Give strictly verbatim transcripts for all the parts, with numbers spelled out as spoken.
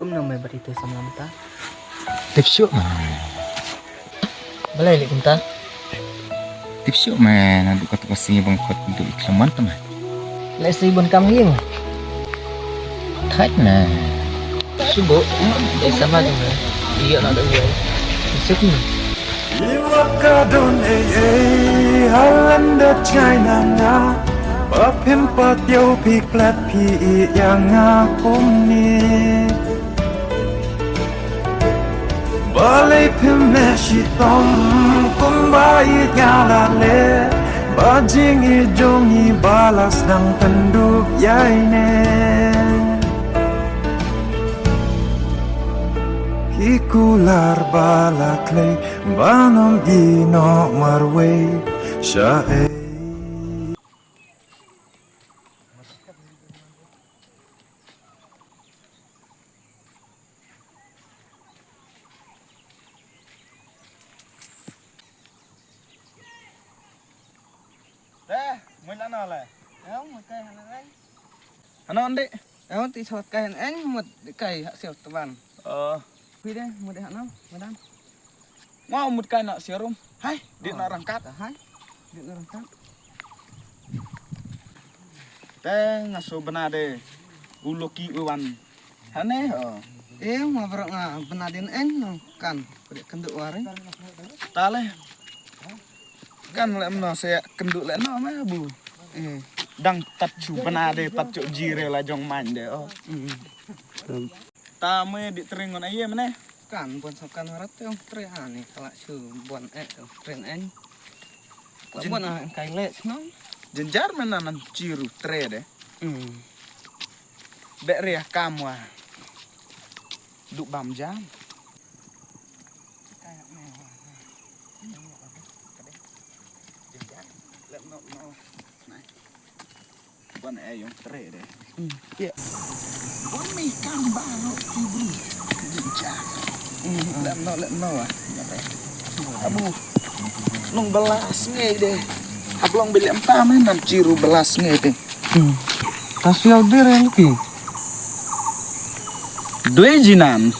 Kumno me bad ito samla mynta? Tip shuh me. Balei leh kumta? Tip shuh me, naduh kata ka sngi ba nga khot kynduh ïa ki lamon te me. Lehse bun kam ïing. Thait me. Shu buh. Eh, sama jong me. Ïa na da ïa. Sip me. Iwa ka don ei ei ha lynda China nga. Ba phim pat ïoh phi klet phi ïa nga kumne. Balei phim leh shitom kumba ïeit nga la leh. Ba jingïeit jong ngi ba la sdang pynduh ïa ine. Ki kular ba la khlei ba ym ïehnoh marwei shaei. Te, mut lano le? Eo, mut kai hana rai. Hano ande? Eo, ti sawat kai hana en, mut kai hak siaw teban. Oh. Phi de, mut de hano, madan. Nga mut kai na siarum. Hai, di na rangkat. Hai, di na rangkat. Te nga so bna de. U Lucky u wan. Hane, oh. Eh, ma bro nga bna din en no kan. Pede kendu wari. Tale. Kan le mno se kendu le no ma bu. Eh, dang tat chu bna de tat chu jire la jong man de, oh. Mm. Ta me di tring ngon aye mene. Kan bon so kan rat te ong tre ani kala chu bon eh tren en. Jin- Bon ah kai le no. Jinjar mena nan chiru tre de. Hmm. Be re kam wa. Du bam jam. Bon eh yong tre de. Hmm. Ya. Bon mi kam ba no ki bru. Jinjar. Hmm. Lem no lem no ah. Abu. Nung belas ngai de. Ablong beli empa me nan chiru belas ngai de. Hmm. Tasio dire lagi. Due jinan.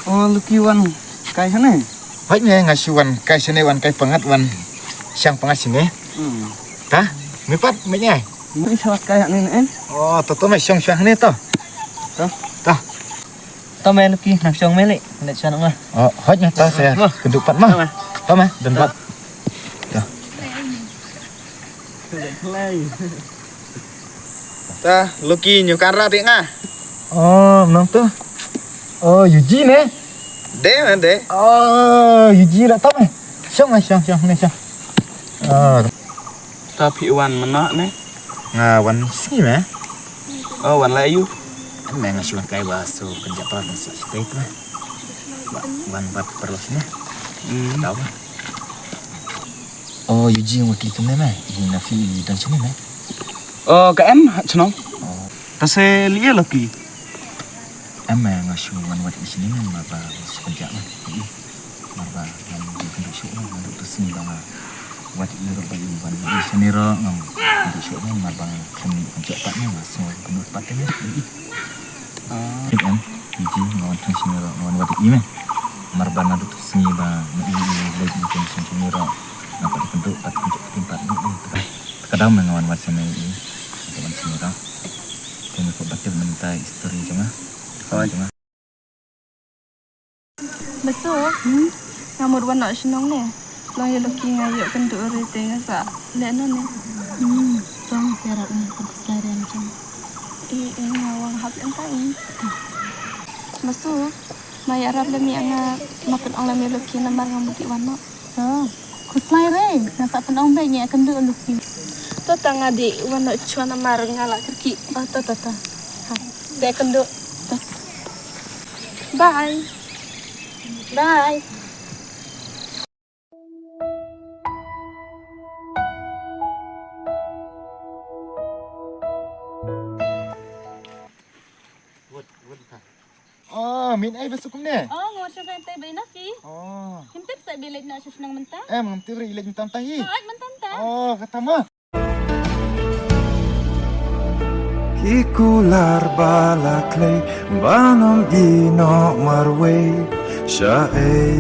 Oh, Lucky wan kai hane? Hoi me nga shu wan kai sene wan kai pangat wan siang pangat sene. Hmm. Ta, me pat me nyai. Me shu kai hane ne? Oh, to to me siang siang hane to. To. Ta. To me Lucky nang siang me le. Ne siang ma. Oh, hoi me to se. Kendu pat ma. To me, den pat. To. Ta, Lucky nyu kan ra de nga. Oh, nang tu. Oh, Eugene eh? De man de. Oh, Eugene la tau eh. Siang eh, siang, siang, ni siang. Oh. Ta phi wan mena ne? Nga wan sngi me. Oh, wan la yu. Me nga shu wan kai ba so kan japa na sa state me. Wan bat perlos ne. Hmm. Tau. Oh, Eugene wa ki tu me me. Ina fi dan sini me. Oh, ka em ha chnong. Oh. Ta se lie Lucky. Em eh nga shu wan wat i sini me marba shu kynjah me. Marba ngam ju kynduh shuh me nga duh tu sini ba nga wat i ro ba i wan i sini ro ngam kynduh shuh me marba ngam kynduh pat me nga shu kynduh pat me. Ah. Em, i ji nga wan tang sini ro nga wan wat i me. Marba nga duh tu sini ba nga i i lek i kynduh sini ro. Nga pat kynduh pat kynduh pat me. Ka dang me nga wan wat sene i. Ka wan sene ka. Te me ko batil mynta history jong nga. Ka wan jong nga. Basu, hmm? Nga mut wan noh shnong ne. Long ïa Lucky nga ïoh kynduh re te nga sa leh noh ne. Hmm, tong serat ne ko slai ren jong. I i nga wang hap enta i. Basu, ma ïarap lem ïa nga ma pynong lem ïa Lucky namar nga mut ïa wan noh. To. Khuslai re, nga sa pynong bad nga ïakynduh Lucky. To ta nga dei wan noh chwa namar nga la kyrkieh. Oh, to, to, to. Ha. Sa ïakynduh. To. Bye. Bye. Oh, min ai ba suk kumne? Oh, ngor shu bai tai bai na phi. Oh. Him tip sa Bilik na shu shnong mynta. Em, ngam tip re i leit mynta mynta hi. Ait mynta mynta. Oh, kata ma. Ki kular ba la khlei ba ngam ïoh noh marwei sha ei.